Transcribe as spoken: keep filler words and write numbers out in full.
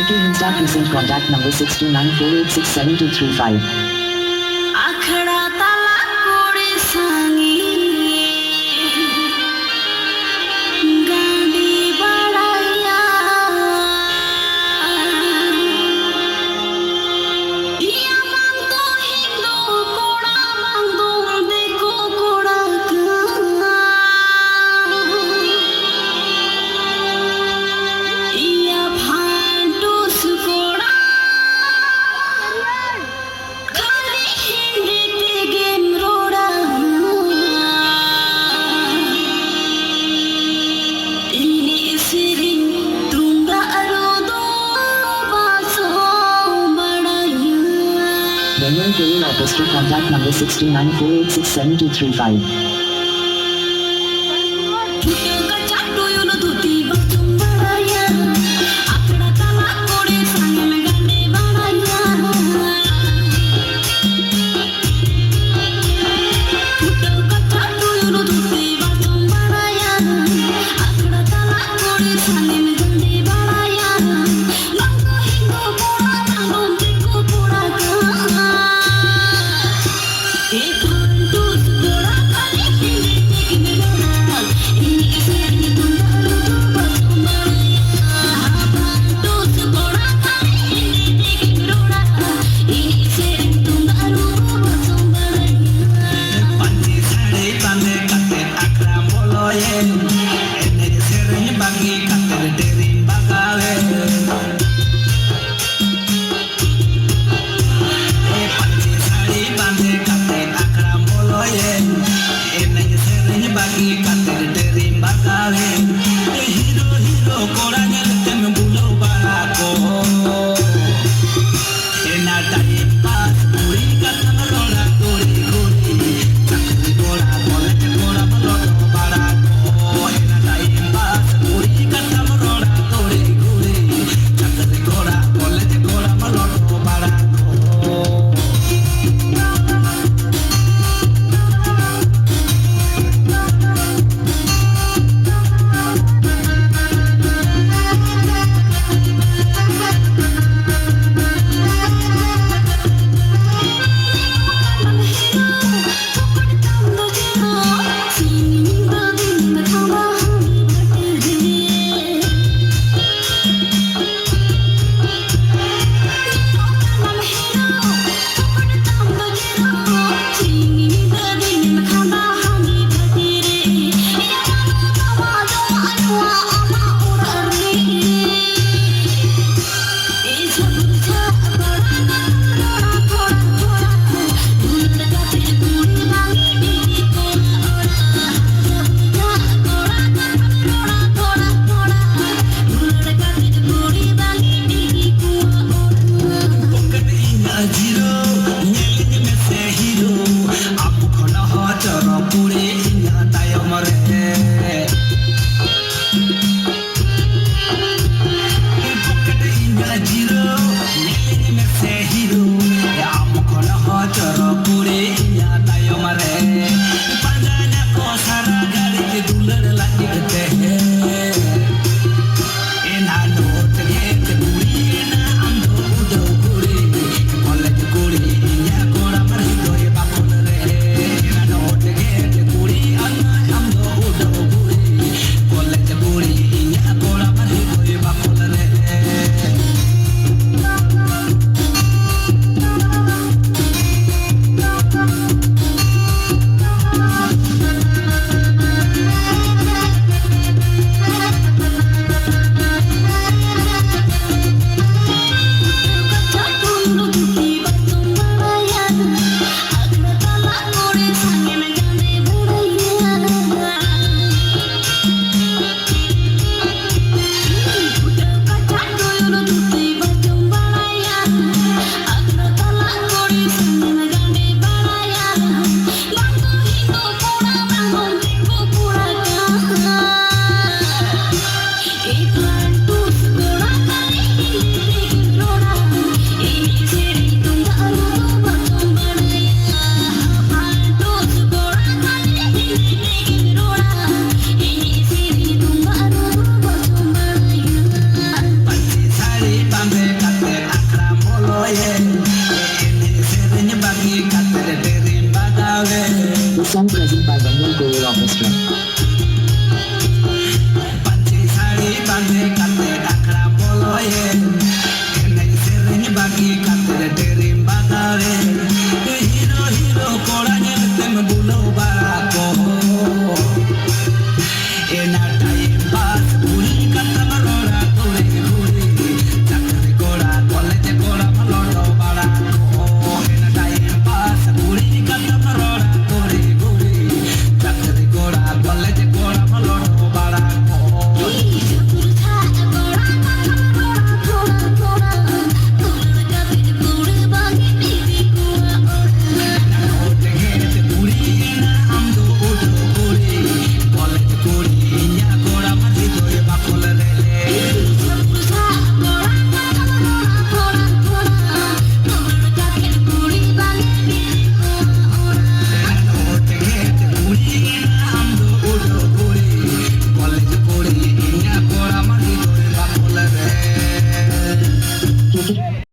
To Insta, present, contact number six two nine four eight six seven two three five. ᱟᱠᱷᱲᱟ ᱛᱟᱞᱟ ᱠᱚᱨᱮ ᱥᱟᱸᱜᱮ ᱜᱟᱸᱰᱮ ᱵᱟᱲᱟᱭᱟ᱾ ᱤᱭᱟ ᱵᱟᱝ ᱫᱚ ᱦᱤᱱᱫᱩ ᱠᱚᱲᱟ, ᱵᱟᱝ ᱫᱚ ᱫᱤᱠᱩ ᱠᱚᱲᱟ ᱠᱟᱱᱟ᱾ ᱤᱭᱟ ᱯᱷᱟᱱᱴᱩᱥ ᱠᱚᱲᱟ, ᱠᱷᱟᱹᱞᱤ ᱦᱤᱱᱫᱤ ᱛᱮᱜᱮᱢ ᱨᱚᱲᱟ᱾ ᱮᱱᱮᱡ ᱥᱮᱨᱮᱧ ᱛᱩᱢᱫᱟᱜ ᱨᱩ ᱫᱚ ᱵᱟᱥᱚ ᱵᱟᱲᱟᱭᱟ᱾ Daniel Kayal Artist, contact number six two nine four eight six seven two three five. ᱯᱷᱩᱴᱟᱹᱣ ᱠᱟᱪᱟ ᱴᱩᱭᱩᱞ ᱫᱷᱩᱛᱤ ᱵᱟᱪᱚᱢ ᱵᱟᱲᱟᱭᱟ, ᱟᱠᱷᱲᱟ ᱛᱟᱞᱟ ᱠᱚᱨᱮ ᱥᱟᱸᱜᱮᱢ ᱜᱟᱸᱰᱮ ᱵᱟᱲᱟᱭᱟ᱾ ᱯᱷᱩᱴᱟᱹᱣ ᱠᱟᱪᱟ ᱴᱩᱭᱩᱞ ᱫᱷᱩᱛᱤ ᱵᱟᱪᱚᱢ ᱵᱟᱲᱟᱭᱟ, ᱟᱠᱷᱲᱟ ᱛᱟᱞᱟ ᱠᱚᱨᱮ ᱥᱟᱸᱜᱮᱢ ᱜᱟᱸᱰᱮ ᱵᱟᱲᱟᱭᱟ᱾ ᱵᱟᱝ ᱫᱚ ᱦᱤᱱᱫᱩ ᱠᱚᱲᱟ, ᱵᱟᱝ ᱫᱚ ᱫᱤᱠᱩ ᱠᱚᱲᱟ ᱠᱟᱱᱟ᱾ ᱮ ᱯᱷᱟᱱᱴᱩᱥ ᱠᱚᱲᱟ, ᱠᱷᱟᱹᱞᱤ ᱦᱤᱱᱫᱤ ᱛᱮᱜᱮᱢ ᱨᱚᱲᱟ᱾ ᱮᱱᱮᱡ ᱥᱮᱨᱮᱧ ᱛᱩᱢᱫᱟᱜ Song present by Bangul Choral Orchestra. ᱯᱟᱹᱧᱪᱤ ᱥᱟᱹᱲᱤ ᱵᱟᱸᱫᱮ ᱠᱟᱛᱮ ᱟᱠᱷᱲᱟ ᱵᱚᱞᱚᱭᱮᱱ, ᱮᱱᱮᱡ ᱥᱮᱨᱮᱧ ᱵᱟᱹᱜᱤ